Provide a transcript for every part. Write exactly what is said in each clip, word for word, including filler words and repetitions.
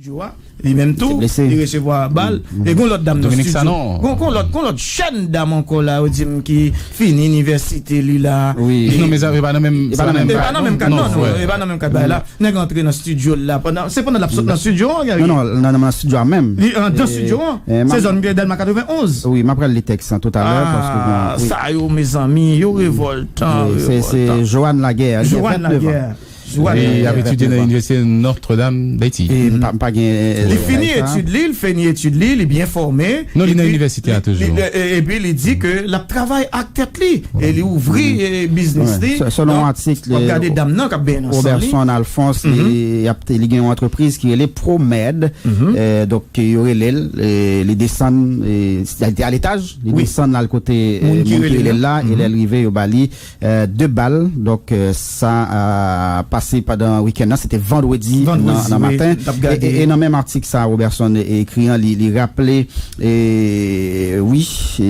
Studio a, li menm tou, li resevwa bal. E gon lòt dam nan Dominique studio. Sanon. Gon, gon lòt, gon lòt jèn dam ankò la, yo di m ki fini inivèsite li la. Wi. Non, men sa, e pa nan menm, e pa nan menm kad, non, non, e pa nan menm kad bagay la. Nèg antre nan studio la, pandan, se pandan l ap sot nan studio an, Gary? Non, non, nan, nan studio a menm. Li anndan studio an? Se zòn Dèlma katrevenn onz. Wi, m ap rele tèks lan toutalè, paske, bon, wi. Sa yo, mezanmi, yo revòltan, yo revòltan. Se Joanne Laguerre, li gen vennèf an. Li ap etidye nan Inivèsite Notre Dame d'Haïti. E m pa, m pa gen, e, li fini etid li, li fini etid li, li byen fòme. Non, li nan inivèsite a toujou. Epi li di ke l ap travay ak tèt li. E li ouvri, e, biznis li. Selon yon atik, w ap gade dam nan k ap benyen nan san li. Roberson Alphonse, li, li gen yon antrepriz ki rele ProMed. E, donk, yo rele l, e, li desann, e, li te aletaj, li desann l al kote, e, moun ki rele l la, e lè l rive, yo ba li, e, de bal. Donk, e, sa, e, pase pandan wikenn nan, se te vandredi nan, nan maten. E, e, e nan menm atik sa, Roberson e, ekri an, li, li raple, e, wi, e,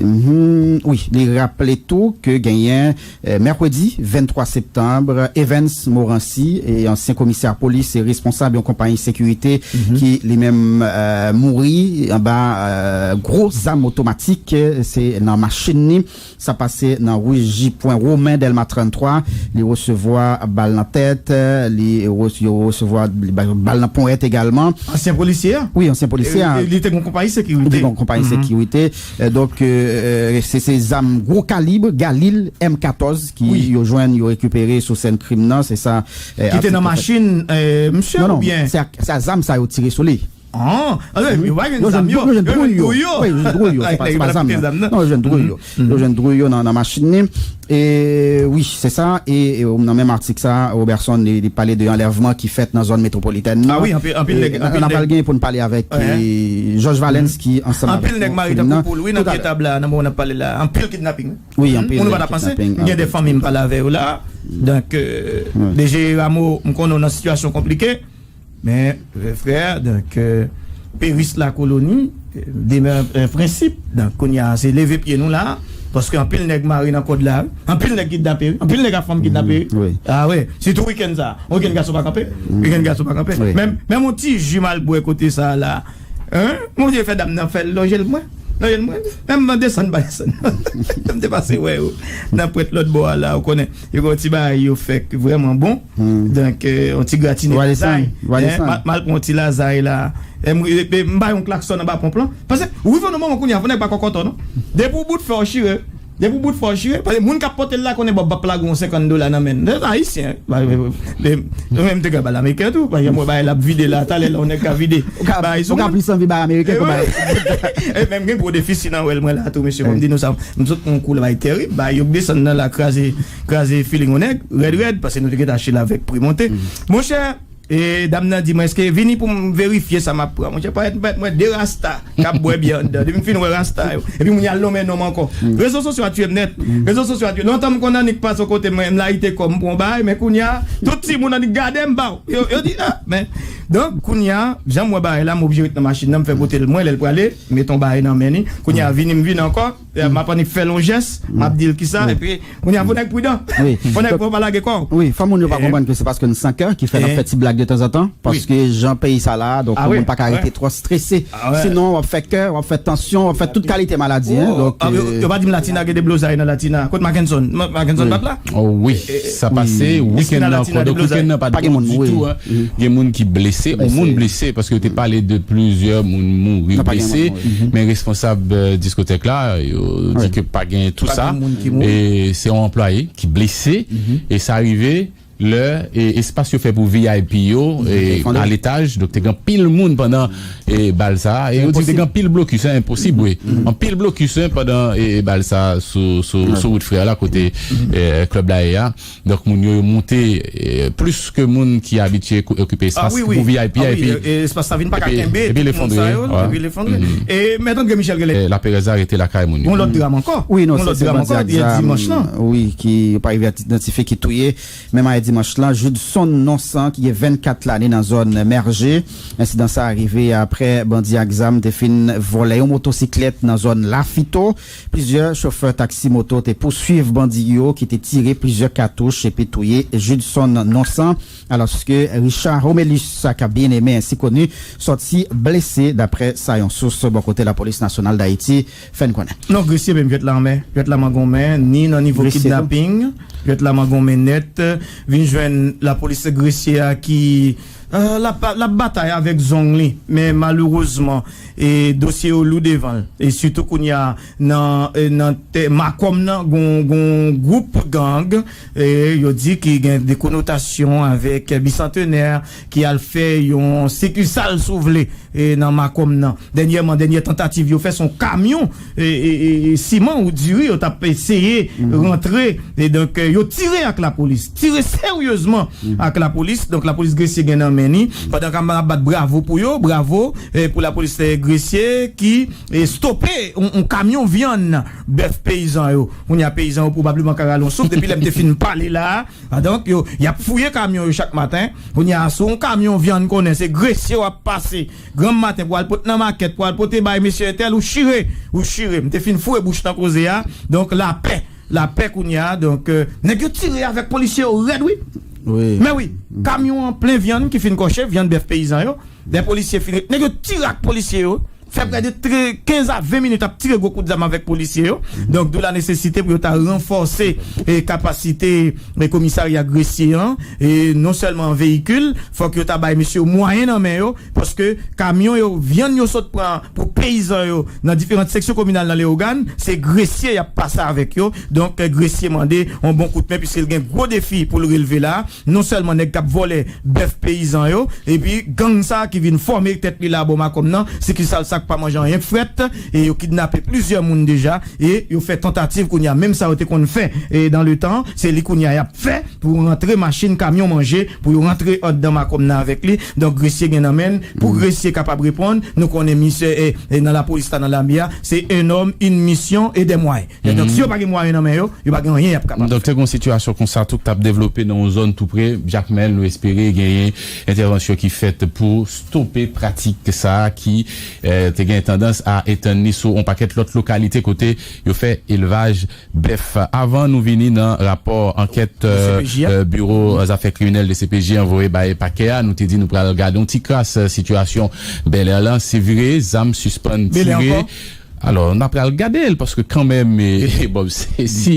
mhm, wi, li raple tou ke genyen, e, mèkredi venntwa septanm, Evans Morancy, e, ansyen komisè polis e responsab yon konpayi sekirite ki li menm, e, mouri anba, e, gwo zam otomatik, e, se nan machin li. Sa pase nan ri Jipwen Women, Dèlma tranntwa. Li resevwa bal nan tèt, li re-, yo resevwa bal nan ponyèt egalman. Ansyen polisye a? Wi, ansyen polisye a. E, e, li te gon konpayi sekirite. Li te gon konpayi sekirite. E, donk, e, e, se, se zam gwo kalib, Galil M katòz, ki yo jwenn, yo rekipere sou sèn krim nan, se sa, e, ki te nan machin, e, misye oubyen? Non, non, se a, se a zam sa yo tire sou li. Ah, yo jwenn dwouy yo. Yo jwenn dwouy yo. Wi, yo jwenn dwouy yo. Se pa, se pa zam nan. Non, yo jwenn dwouy yo. Yo jwenn dwouy yo nan, nan machin li. E wi, se sa. E, e nan menm atik sa, Roberson, li, li pale de anlèvman ki fèt nan zòn metwopolitèn nan. Ah wi, anpil, anpil nèg, anpil nèg. N ap al gen pou n pale avèk, e, Georges Valens ki ansanm avèk nou. Anpil nèg mare tankou poul, wi, nan pye tab la, nan moman n ap pale la. Anpil kidnaping. Wi, anpil kidnaping. Moun pa ta panse. Gen de fanmi m pale avè yo la. Donk, e, D G Rameau, m konnen w nan sitiyasyon konplike. Men, e, frè, donk, e, peris lakoloni, e, demè, e, prensip. Donk, kounye a, se leve pye nou la, paske anpil nèg mare nan kòd la, wi. Anpil nèg kidnape, wi. Anpil nèg ak fanm kidnape, wi. Ah, wi. Sitou wikenn sa. Wikenn gason pa kanpe. Wikenn gason pa kanpe. Menm, menm yon ti ji m al bwè kote sa la. Hein? Bondye fè dam nan fè l lonje l mwen. Lonje l mwen. Menm m desann, pa desann. M te pase wè yo. Nan pwent lòt bò a la, ou konnen. Yo gen yon ti bagay yo fè k vrèman bon. Donk, e, yon ti gratine lazay. Hein, m al, m al pran yon ti lazay la. E m, e, e, m bay yon klaksòn anba ponp lan. Paske, ou rive nan moman kounye a, fò nèg pa kòkòtò, non. Depi w bout fè w chire. Depi w bout fè w chire. Paske moun k ap pote l la konnen, bon, bòp la gen yon senkant dola nan men l. Ayisyen, ba, e, e, e, nou menm te ka ba l ameriken tou. Paske mwen bay l ap vide la, talè la, yon nèg ka vide. Ou ka, bay sou ou ka moun. Plis anvi bay ameriken ke bay. E menm gen gwo defisi nan wèl mwen la tou, mesye. Fò m di nou sa. M sot pran yon kou la, bay terib. Bay yo k desann nan la, kraze, kraze feeling yon nèg, rèd, rèd, paske nou te gentan achte l avèk pri monte. Monchè, e dam nan di mwen, èske vini pou m verifye sa m ap pran? Monchè, parèt, parèt mwen de rasta k ap bwè byè anndan. Depi m fin wè rasta yo. Epi moun y al nonmen non m ankò. Rezo sosyo a tiye m nèt. Rezo sosyo a tiye. Lontan m konn annik pase yon kote mwen, m layite kò m pou yon bagay, men kounye a, tout timoun annik gade m ba w. Yo, yo di, ah, men. Donk, kounye a, jan m wè bagay la, m oblije ret nan machin nan, m fè pote l mwen, lè l prale, m mete yon bagay nan men li. Kounye a, vini, m vin ankò. E, m ap annik fè l yon jès, m ap di l kisa, epi, kounye a, fò nèg pridan. Wi. Fò nèg pa lage kò w. Wi, fò moun yo pa konprann ke se paske n san kè ki fè n ap fè ti blag de tanzantan, paske jan peyi sa la, donk, moun pa ka rete twò strese. Sinon, w ap fè kè, w ap fè tansyon, w ap fè tout kalite maladi, hein, donk, yo, yo pa di m Latina gen deblozay nan Latina. Kot Mackenson? Ma-, Mackenson pa t la? Oh, wi, sa pase wikenn nan ankò. Donk, wikenn nan pa t bon ditou, hein. Gen moun ki blese, yon moun blese, paske yo te pale de plizyè moun mouri, blese, men responsab, e, diskotèk la, yo di ke pa gen tou sa. E se yon anplwaye ki blese, e sa rive lè, e, espas yo fè pou V I P yo, e, a letaj, donk te gen anpil moun pandan, e, bal sa, e yo di te gen anpil blokis, hein, enposib, wi. Anpil blokis, hein, pandan, e, bal sa sou, sou, sou wout Frè la, kote, e, klèb la ye a. Donk, moun yo, yo monte, e, plis ke moun ki abitye ko-, okipe espas pou V I P a, epi, e, espas la vin pa ka kenbe, epi l efondre, epi l efondre. E Mèt André Michel genlè. E, laperèz la rete lakay moun yo. Gon lòt dram ankò. Wi, non, se, se bandi Akza, dimanch lan, wi, ki yo pa rive idantifye ki touye. Menm ayè dimanch lan, Judson Nonsan, ki gen vennkat lane, nan zòn Mèje. Ensidan sa a rive aprè bandi ak zam te fin vòlè yon motosiklèt nan zòn Lafito. Plizyè chofè taksi moto te pouswiv bandi yo ki te tire plizyè katouch epi touye Judson Nonsan, alòske Richard Romélus, sa k ap Bien-Aimé, ensi koni, sòti blese, daprè sa yon sous bò kote Lapolis Nasyonal Dayiti fè n konnen. Non, Gresye menm, jwèt la anmè. Jwèt la mangonmen, ni nan nivo kidnaping, jwèt la mangonmen nèt. Vin jwenn lapolis Gresye a ki, euh, l ap, l ap batay avèk zong li. Men malerezman, e dosye yo lou devan l. E sitou kounye a nan, e nan tè, Makom nan, gon, gon gwoup gang, e yo di ki gen de konotasyon avèk Bisantenè, ki al fè yon sikisal, si w vle, e nan Makom nan. Dènyèman, dènyè tantativ yo fè, se yon kamyon, e, e, e, e siman ou diri yo t ap eseye rantre. E donk, e, yo tire ak lapolis, tire seryezman ak lapolis. Donk, lapolis Gresye gen nan men ni. Pandan ke m ap bat bravo pou yo, bravo, e, pou lapolis, e, Gresye ki, e, stope yon, yon kamyon vyann bèf peyizan yo. Kounye a, peyizan yo pwobableman ka rale yon souf. Depi lè m te fin pale la a, donk, yo, y ap fouye kamyon yo chak maten. Kounye a, sou yon kamyon vyann konnen se Gresye w ap pase granm maten pou al pote nan makèt, pou al pote bay mesye entèl, ou chire, ou chire. M te fin foure bouch nan koze a. Donk, lapè, lapè kounye a. Donk, euh, nèg yo tire avèk polisye yo rèd, wi. Wi. Men wi, kamyon an plen vyann ki fin kòche, vyann bèf peyizan yo. Lè polisye fin, nèg yo tire ak polisye yo. Fè prè de tre-, kenz a ven minit ap tire gwo kout zam avèk polisye yo. Donk, d'où la nécessité pou yo ta ranfòse, e, kapasite, e, komisarya Gresye an, e non sèlman an veyikil, fòk yo ta bay mesye yo mwayen nan men yo, paske kamyon yo, vyann yo sot pran pou peyizan yo nan diferan seksyon kominal nan Leyogàn, se Gresye y ap pase avèk yo. Donk, e, Gresye mande yon bon kout men, piske l gen gwo defi pou l relve la. Non sèlman nèg k ap vòlè bèf peyizan yo, epi gang sa ki vin fòme tèt li la bò Makom nan, sikisal sa k pa manje anyen k frèt, e yo kidnape plizyè moun deja, e yo fè tantativ kounye a, menm sa yo te konn fè, e dans le temps, se li kounye a y ap fè pou rantre machin kamyon manje, pou yo rantre anndan Makom nan avèk li. Donk, Gresye gen nan men l, pou Gresye kapab reponn, nou konnen misye, e, e nan lapolis la, nan lame a, se un homme, une mission et des moyens. Donk, si yo pa gen mwayen nan men yo, yo pa gen anyen y ap kapab fè. Donk, te gen yon sitiyasyon konsa tou k t ap devlope nan yon zòn tou pre Jakmèl. Nou espere genyen entèvansyon ki fèt pou stope pratik sa a ki, eh, te gen tandans a etann li sou yon pakèt lòt lokalite kote yo fè elvaj bèf. Avan nou vini nan rapò ankèt, eh, eh, Biwo Zafè Kriminèl D C P J an voye bay pakè a, nou te di nou pral gade yon ti kras, eh, sitiyasyon Bèlè lan. Se vre, zam sispann tire. Alò, n ap pral gade l, paske kanmenm, e, e, bon, se, si,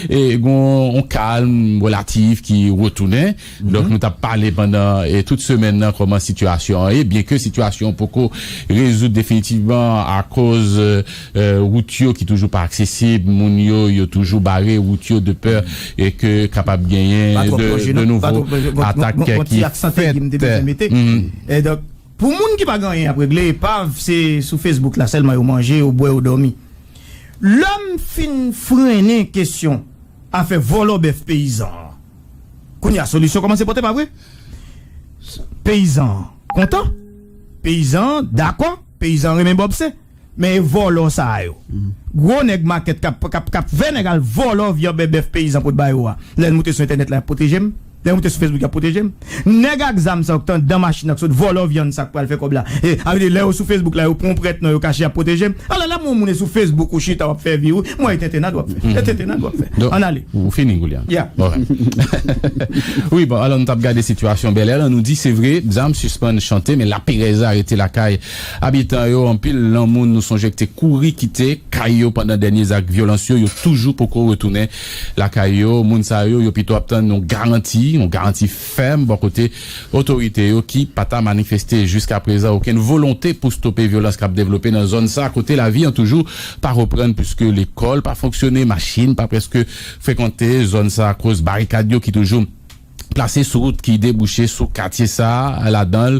e, gon yon kalm relatif ki retounen, donk nou t ap pale pandan, e, tout semèn nan kòman sitiyasyon an ye, byenke sitiyasyon an poko rezoud definitivman akoz, e, e, wout yo ki toujou pa aksesib, moun yo, yo toujou bare wout yo de pè e ke kapab genyen de, de nouvo atak ki fèt. E donk, pou moun ki pa gen anyen y ap regle, epav se sou Facebook la sèlman yo manje, yo bwè, yo dòmi. Lè m fin frennen kesyon afè vòlò bèf peyizan an, kounye a solisyon kòmanse pote, pa vre? Peyizan an kontan, peyizan an dakò, peyizan an renmen bòbse. Men e vòlò sa a yo. Gwo nèg makèt k ap, k ap, k ap fè nèg al vòlò vyann bèf peyizan pou t ba yo a. Lè l moute sou entènèt la, y ap pwoteje m. Lè l moute sou Facebook, y ap pwoteje m. Nèg ak zam sa yo k t anndan machin nan, k sot vòlò vyann sa k pral fè kòb la. E, a vle di, lè yo sou Facebook la, yo pran yon prèt non, yo kache, y ap pwoteje m. Alò, lè m wè yon moun e sou Facebook ou chita, w ap fè vi ou, m wè e tentennad w ap fè. E tentennad w ap fè. Ann ale. Ou fini, William? Yeah. Wi, bon, alò, nou t ap gade sitiyasyon Bèlè lan, nou di se vre, zam sispann chante, men laperèz la rete lakay abitan yo. Anpil nan moun nou sonje ki te kouri kite kay yo pandan dènye zak vyolans yo, yo toujou poko retounen lakay yo. Moun sa yo, yo pito ap tann yon garanti, yon garanti fèm bò kote otorite yo ki pa ta manifeste jiska prezan okenn volonte pou stope vyolans k ap devlope nan zòn sa, kote lavi an toujou pa reprann, piske lekòl pa fonksyone, machin pa prèske frekante zòn sa akoz barikad yo ki toujou plase sou wout ki debouche sou katye sa a. Ladan l,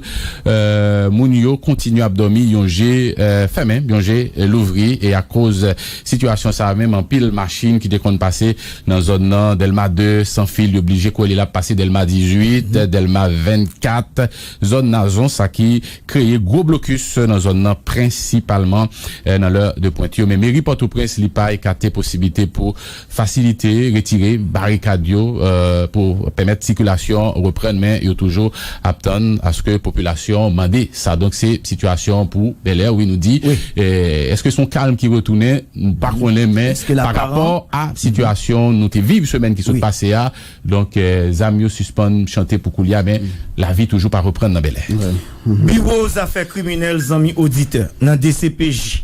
euh, moun yo kontinye ap dòmi yon je, euh, fèmen, yon je, euh, louvri, e akoz sitiyasyon sa a menm, anpil machin ki te konn pase nan zòn nan, Dèlma de, san fil, yo blije kwele l ap pase Dèlma dizuit, Dèlma vennkat, zòn Nazon, sa ki kreye gwo blokis nan zòn nan, prensipalman, eh, nan lè de pwent yo. Men meri Pòtoprens, li pa ekate posiblite pou fasilite retire barikad yo, eh, pou pèmèt sikilasyon reprann, men yo toujou ap tann aske popilasyon mande sa. Donk, se sitiyasyon pou Bèlè, wi, nou di. Wi. Eh, èske se yon kalm ki retounen? Nou pa konnen, men pa rapò a sitiyasyon nou te viv semèn ki sot pase a, donk, eh, zam yo sispann chante pou koulye a, men lavi toujou pa reprann nan Bèlè. Biwo Zafè Kriminèl, zanmi oditè, nan D C P J,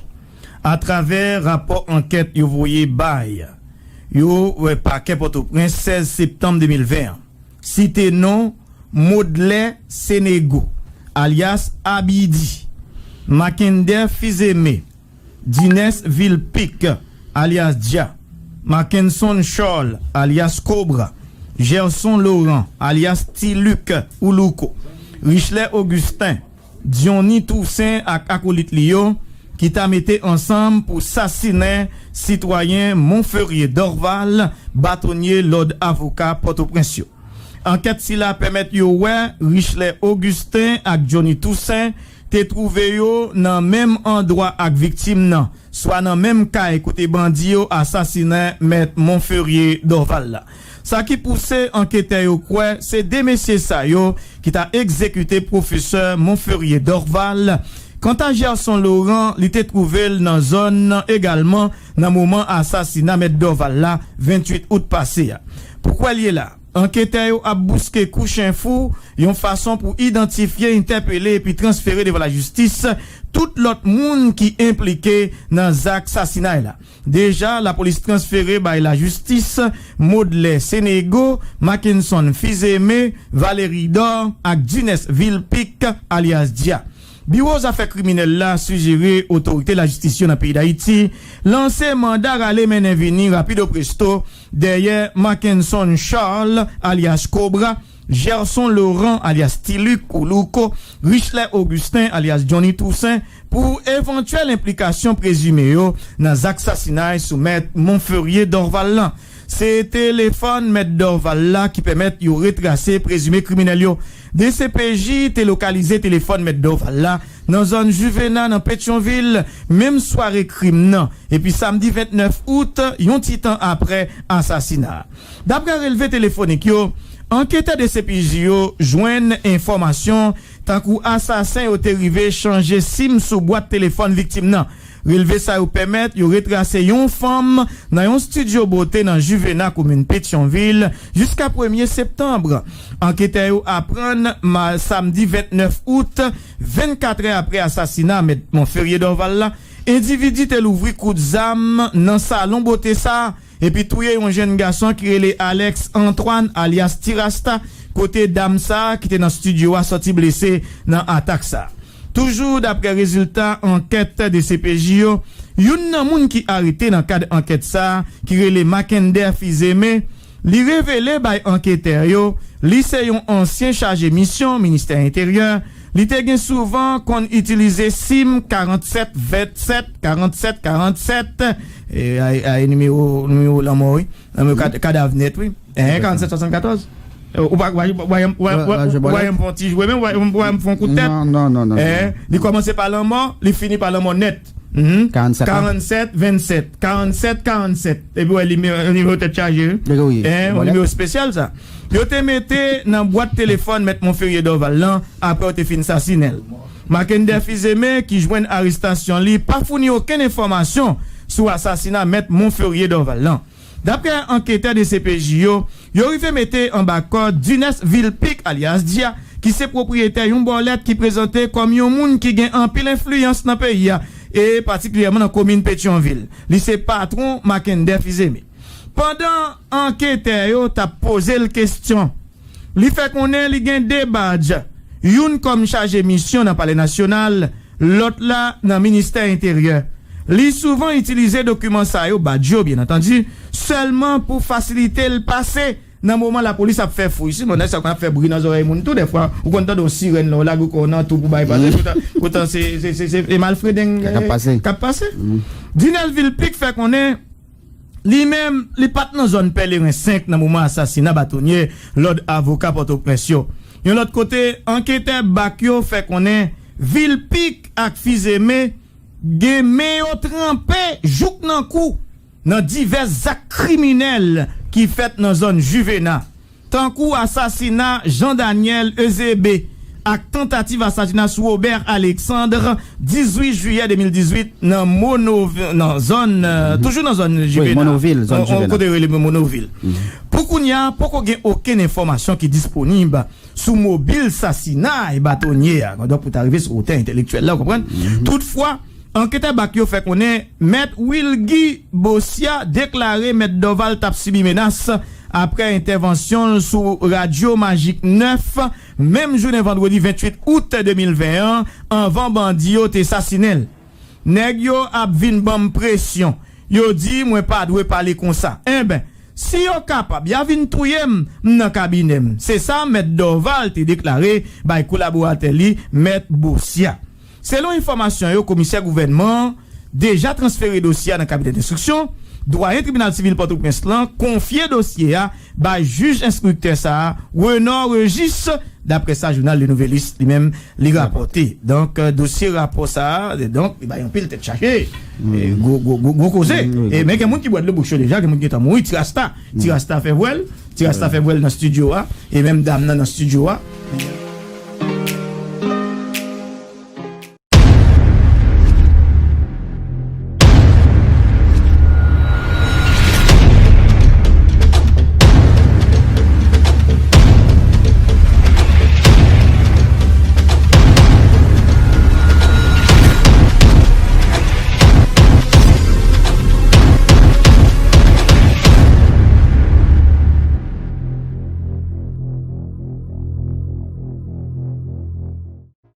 atravè rapò ankèt yo voye bay yo, eh, pakè Pòtoprens sèz septanm de mil ven an, site non Modlè Senego, alyas Abidi, Makender Fizeme, Dinès Vilpik, alyas Dja, Mackenson Charles, alyas Kobra, Gerson Laurent, alyas Ti Luc ou Louko, Richler Augustin, Diony Toussaint ak akolit li yo, ki ta mete ansanm pou sasinen sitwayen Monferrier Dorval, batonye lòd avoka Pòtoprens yo. Ankèt sila pèmèt yo wè Richler Augustin ak Diony Toussaint te twouve yo nan menm andwa ak viktim nan, swa nan menm kay kote bandi yo asasinen mèt Monferrier Dorval la. Sa ki pouse anketè yo kwè se de mesye sa yo ki ta egzekite pwofesè Monferrier Dorval. Kanta Gerson Laurent, li te twouve l nan zòn nan egalman nan moman asasina mèt Dorval la, venntuit out pase a. Pou kwè l ye la, anketè yo ap bouske kou chen fou yon fason pou idantifye, entèpele epi transfere devan lajistis tout lòt moun ki enplike nan zak sasinay la. Deja, lapolis transfere bay lajistis Modlè Senego, Mackenson Fizeme, Valery Dor ak Dinès Vilpik, alyas Dja. Biwo Zafè Kriminèl la sijere otorite lajistis yo nan peyi Dayiti lanse manda rale mennen vini rapido presto dèyè Mackenson Charles, alyas Kobra, Gerson Laurent, alyas Ti Luc ou Louko, Richler Augustin, alyas Diony Toussaint, pou evantyèl enplikasyon prezime yo nan zak sasinay sou mèt Monferrier Dorval lan. Se telefòn mèt Dorval la ki pèmèt yo retrase prezime kriminèl yo. D C P J te lokalize telefòn mèt Dorval la nan zòn Juvena nan Petyonvil, menm sware krim nan, epi samdi vennèf out, yon ti tan apre asasina a. Daprè relve telefonik yo, anketè D C P J yo jwenn enfòmasyon tankou asasen yo te rive chanje sim sou bwat telefòn viktim nan. Relve sa yo pèmèt yo retrase yon fanm nan yon estidyo bote nan Juvena, komin Petyonvil, jiska premye septanm. Anketè yo aprann ma-, samdi vennèf out, vennkatrè apre asasina mèt Monferrier Dorval la, endividi te louvri kout zam nan salon bote sa a, epi touye yon jèn gason ki rele Alex Antoine, alyas Ti Rasta, kote dam sa a ki te nan estidyo a sòti blese nan atak sa a. Toujou daprè rezilta ankèt D C P J yo, youn nan moun ki arete nan kad ankèt sa a, ki rele Mackenderre Fils-Aimé, li revele bay anketè yo, li se yon ansyen chaje misyon Ministè Enteryè. Li te gen souvan konn itilize sim karannsèt vennsèt, karannsèt karannsèt, e, ay, ay, nimewo, nimewo lanmò, wi. Nimewo kad-, kadav nèt, wi. Hein, karannsèt swasannkatòz. Ou pa, ou pa, ou pa, ou pa, ou pa, ou pa, ou pa, ou pa fè yon ti jwe, men ou pa, ou pa fè yon kout tèt. Non, non, non, non, hein, non. Li kòmanse pa lanmò, li fini pa lanmò nèt. Mhm. Karannsèt, hein? Karannsèt vennsèt, karannsèt karannsèt. Epi wè, li me-, nimewo tèt chaje, wi. Hein, yon nimewo espesyal, sa. Yo te mete nan bwat telefòn mèt Monferrier Dorval lan, apre yo te fin sasinen l. Mackenderre Fils-Aimé, ki jwenn arestasyon li, pa founi okenn enfòmasyon sou asasina mèt Monferrier Dorval lan. Daprè anketè D C P J yo, yo rive mete anba kòd Dinès Vilpique, alyas Dia, ki se pwopriyetè yon bòlèt ki prezante kòm yon moun ki gen anpil enfliyans nan peyi a, e patikilyèman nan komin Petyonvil. Li se patwon Mackenderre Fils-Aimé. Pandan anketè yo t ap poze l kesyon, li fè konnen li gen de badj, youn kòm chaje misyon nan Palè Nasyonal, lòt la nan Ministè Enteryè. Li souvan itilize dokiman sa yo, badj yo, byen antandi, sèlman pou fasilite l pase nan moman lapolis ap fè fouy. Sinon, nèg sa konn ap fè bri nan zòrèy moun tou, dèfwa, ou konn tande yon sirèn lè w lage kò w nan tou pou bay pase, poutan, poutan se, se, se, se, se malfredeng, k ap pase. K ap pase. Dinès Vilpique fè konnen li menm, li pa t nan zòn Pèleren senk nan moman asasina batonye lòd avoka Pòtoprens yo. Yon lòt kote, anketè bak yo fè konnen Vilpique ak Fils-Aimé gen men yo tranpe jouk nan kou nan divès zak kriminèl ki fèt nan zòn Juvena. Tankou asasina Jean Daniel Eusebé ak tantativ asasina sou Robert Alexandre, dizuit jiyè de mil dizuit, nan Monovil, nan zòn, euh, toujou nan zòn Juvénal. Monovil, zòn Juvénal. Kote rele Monovil. Pou kounye a, poko gen okenn enfòmasyon ki disponib sou mobil sasina e batonye a. Donk, pou ta rive sou wotè entèlektyèl la, ou konprann? Toutfwa, anketè bak yo fè konnen Mèt Wilguy Bosia deklare Mèt Dorval t ap sibi menas apre entèvansyon l sou Radyo Majik nèf, menm jounen vandredi venntuit out de mil ven an, anvan bandi yo te sasinen l. Nèg yo ap vin ban m presyon. Yo di mwen pa dwe pale konsa. Enben, si yo kapab, y a vin touye m, m nan kabinè m. Se sa Mèt Dorval te deklare bay kolaboratè li, Mèt Bosia. Selon enfòmasyon yo, komisè gouvènman an deja transfere dosye a nan kabinè denstriksyon. Dwayen tribinal sivil Pòtoprens lan konfye dosye a bay jij enstriktè sa a, Renan Régis, daprè sa jounal Le Nouvelliste li menm li rapòte. Donk, euh, dosye rapò sa a, donk, li bay anpil tèt chaje. E, gwo, gwo, gwo, gwo koze. E, men gen moun ki bwè dlo bouch yo deja, gen moun ki gentan mouri, Ti Rasta. Ti Rasta fè vwèl, Ti Rasta fè vwèl nan estidyo a, e menm dam nan nan estidyo a.